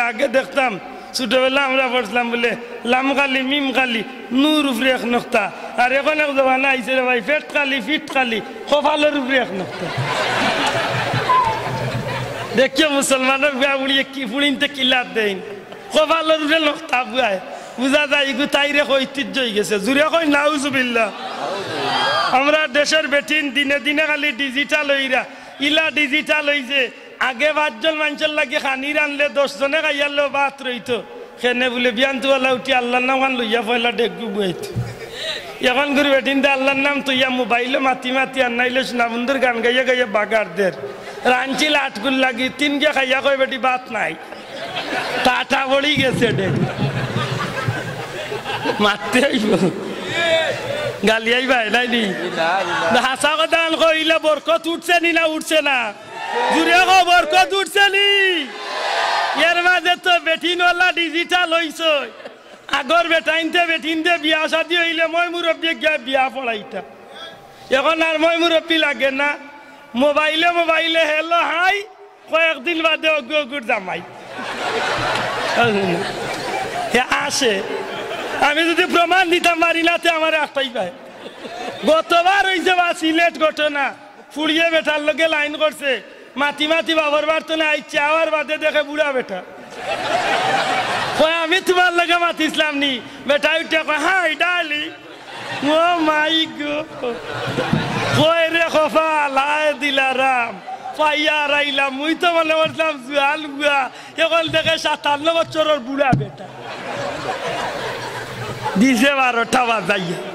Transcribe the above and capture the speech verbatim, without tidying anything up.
আগে দেখতাম, ছোটবেলা আমরা পড়ছিলাম বুলে, লাম খালি, মিম খালি, নুর উপরে এক নক্তা। আর এখন এক জমানা আইছে রে ভাই, পেট খালি, ফিট খালি, কপালর উপরে এক নক্তা। দেখিও মুসলমানর বুয়া বুড়িয়ে কি ফুড়িন্তে কিলাত দেইন, কপালর উপরে নক্তা বুয়ায়। বুঝা যায় ইগু তাইরে ঐতিহ্য অইগেছে। জুরে কই নাউজুবিল্লাহ। আমরা দেশর বেটিন দিনে দিনে খালি digital অইরা, ইলা digital অইছে। আগে পাঁচজন মানষর লাগি খানি রানলে দশ জনে খাইয়ারলেও ভাত রইতো। কেনে বুলে বিয়ান তুয়ালা উঠি আল্লার নাম খান লইয়া পয়লা ডেগু বুয়াইতো। এখন গুরু বেটিন্তে আল্লার নাম থইয়া মোবাইলো মাতি মাতি আর নাইলে সোনাবন্ধুর গান গাইয়া গাইয়া বাগার দের। রানছিল আটগুর লাগি, তিনগে খাইয়া কয় বেটি ভাত নাই। টাটা পড়ি গেছে ডেগু। মাততে অইবো। গালি আইবা, নাই নি? না, হাছা কথা আন কইলে বরকত উঠছে নি না উঠছে না? জুরে কও, বরকত উঠছে নি? এর মাঝে তো বেটিনওয়ালা digital অইছে। আগর বেটাইন্তে বেটিন্তে বিয়া শাদি অইলে ময় মুরব্বি গিয়া বিয়া পড়াইতা। এখন আর ময় মুরব্বি লাগে না। মোবাইলে মোবাইলে hello hi, কয়েকদিন বাদে অগু অগুর জামাই। হে আসে। আমি যদি প্রমাণ দিতাম পারি না, তে আমারে আটকাইবায়। গতবার অইছে বা সিলেট ঘটনা, ফুড়িয়ে বেটার লগে line করছে, মাতি মাতি বাবর বাড়তো না আইছে, আওয়ার বাদে দেখে বুড়া বেটা। কয়, "আমি তুমার লগে মাতিছলাম নি?" বেটায় উঠিয়া কয়, "Hi darling।" ও মাই গো, কয় রে কপাল, হায় দিলারাম, পাইয়া হারাইলাম। মুই তো মনে করছিলাম জুয়ান বুয়া, এখন দেখে সাতান্ন বছরর বুড়া বেটা। দিছে বারোটা বাজাইয়া।